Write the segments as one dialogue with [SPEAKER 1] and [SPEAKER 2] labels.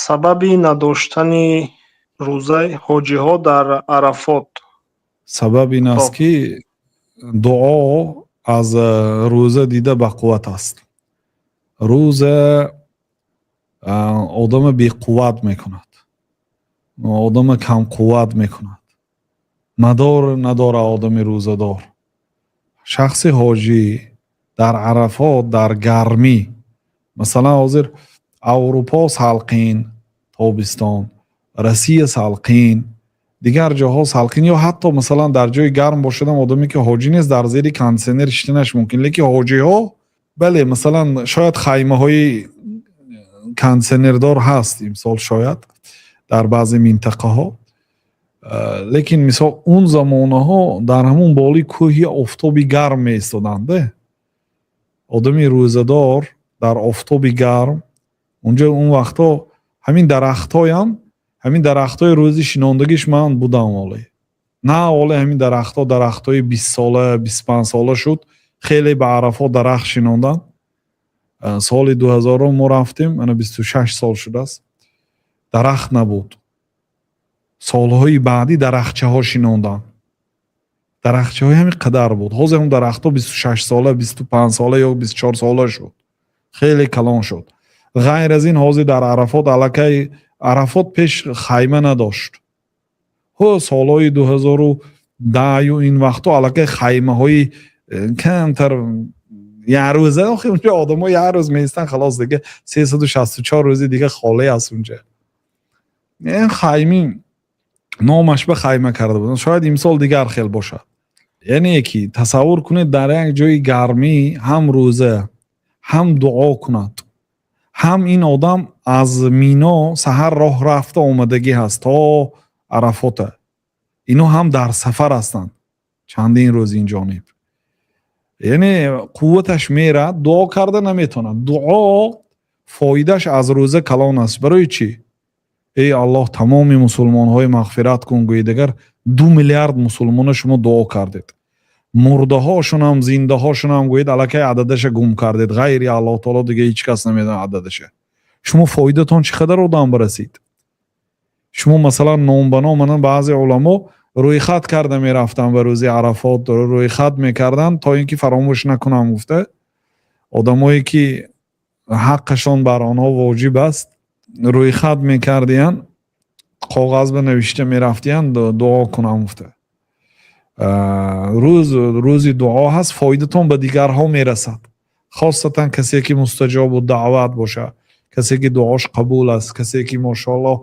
[SPEAKER 1] Сабаби надоштани рӯзаи ҳоҷиҳо дар Арафот?
[SPEAKER 2] Сабаб ин аст, ки дуо аз рӯза дида бақувват аст. Рӯза одама беқувват мекунад, одама камқувват мекунад, мадор надорад одами рӯзадор. Шахси ҳоҷӣ дар Арафот, дар гармӣ, масалан, ҳозир Аврупо салқин, тобистон Россия салқин, дигар ҷоҳо салқин, ё ҳатто, масалан, дар ҷои гарм бошадам, одаме ки ҳоҷӣ нест, дар зери кондитсионер шиштанаш мумкин. Лекин ҳоҷиҳо, бале, масалан, шояд хаймаҳои кондитсионердор ҳаст имсол, шояд дар баъзе минтақаҳо, лекин, мисол, он замонаҳо дар ҳамон болои кӯҳи офтоби гарм меистоданд. Одами рӯзадор дар офтоби гарм унҷо, он вақтҳо ҳамин дарахтҳоям, ҳамин дарахтҳои рӯзи шинондагиш ман будам, оле на, оле ҳамин дарахтҳо дарахтҳои 20-сола, 25-сола шуд. Хеле ба Арафот дарахт шинонданд. Соли 2000-ум мо рафтем, ана 26 сол шудааст, дарахт набуд. Солҳои баъдӣ дарахтчаҳо шинонданд, дарахтчаҳои ҳамин қадар буд. Ҳозир ҳам дарахтҳо 26-сола, 25-сола ё 24-сола шуд, хеле калон шуд. Ғайр аз ин, ҳозир дар Арафот аллакай, Арафот пеш хайма надошт. Ҳо, солҳои 2010-ю ин вақтҳо аллакай хаймаҳои камтар, як рӯза. Охи, унҷо одамо як рӯз меистанд, халос, дига 364 рӯзи дига холӣ аст унҷа. Хайми номаш ба хайма карда буданд, шояд имсол дигар хел бошад. Яъне ки тасаввур кунед, дар як ҷои гармӣ ҳам рӯза, ҳам дуо кунад, ҳам ин одам аз Мино саҳар роҳ рафта омадагӣ ҳаст то Арафота. Ино ҳам дар сафар ҳастанд чандин рӯз ин ҷониб, яъне қувваташ мерад, дуо карда наметавонад. Дуо фоидааш аз рӯза калон аст. Барои чӣ? Эй Аллоҳ, тамоми мусулмонҳои мағфират кун гӯед, агар 2 миллиард мусулмона шумо дуо кардед, мурдаҳошунам, зиндаҳошунам гӯед, аллакай ададаша гум кардед. Ғайри Аллоҳ таоло дига ҳеҷ кас намедонад ададаша. Шумо фоидатон чӣ қадар одам барасид? Шумо, масалан, ном ба ном, мана, баъзе уламо рӯйхат карда мерафтанд ба рӯзи Арафот, рӯйхат мекарданд, то ин ки фаромӯш накунам гуфта, одамое ки ҳаққашон бар онҳо воҷиб аст, рӯйхат мекардиянд, коғаз ба навишта мерафтиянд, дуо кунам гуфта. Рӯз рӯзи дуо ҳаст, фоидатон ба дигарҳо мерасад, хосатан касе ки мустаҷобу даъват бошад, касе ки дуош қабул аст, касе ки, мошоаллоҳ,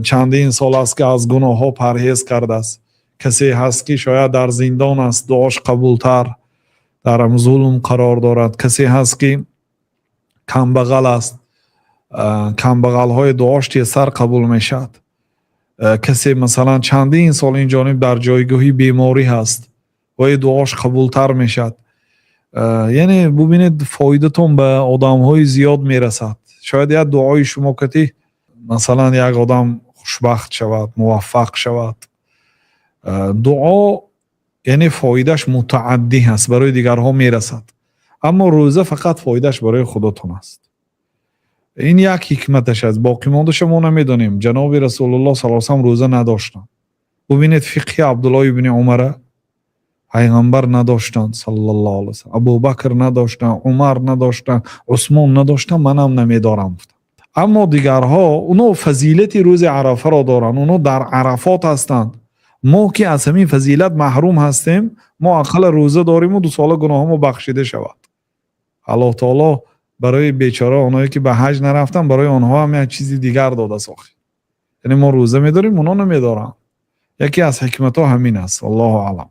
[SPEAKER 2] чандин сол аст ки аз гуноҳҳо парҳез кардааст, касе ҳаст ки шояд дар зиндон аст, дуош қабултар, дар зулм қарор дорад, касе ҳаст ки камбағал аст, камбағалҳои дуош тезтар қабул мешавад, касе, масалан, чандин сол ин ҷониб дар ҷойгоҳи беморӣ ҳаст ва дуош қабултар мешавад. Яъне бубинед, фоидатон ба одамҳои зиёд мерасад. Шояд як дуои шумо кати, масалан, як одам хушбахт шавад, муваффақ шавад. Дуо, яъне, фоидааш мутааддӣ ҳаст, барои дигарҳо мерасад, аммо рӯза фақат фоидааш барои худотон аст. Ин як ҳикматаш аст, боқимондаша мо намедонем. Ҷаноби Расулуллоҳ саллаллоҳу алайҳи васаллам рӯза надоштанд. Бубинед фиқҳи Абдуллоҳ ибни Умара: пайғамбар надоштанд саллаллоҳу алайҳи васаллам, Абубакр надоштанд, Умар надоштанд, Усмон надоштанд, манам намедорам гуфтанд. Аммо дигарҳо, оно фазилати рӯзи Арафаро доранд, оно дар Арафот ҳастанд. Мо ки аз ҳамин фазилат маҳрум ҳастем, мо ақалла рӯза дориму 2 сола гуноҳҳамо бахшида шавад. Аллоҳ таоло барои бечора оное ки ба ҳаҷ нарафтанд, барои онҳо ҳам як чизи дигар додааст охир. Яъне мо рӯза медорем, оно намедоранд. Яке аз ҳикматҳо ҳамин аст, аллоҳу аълам.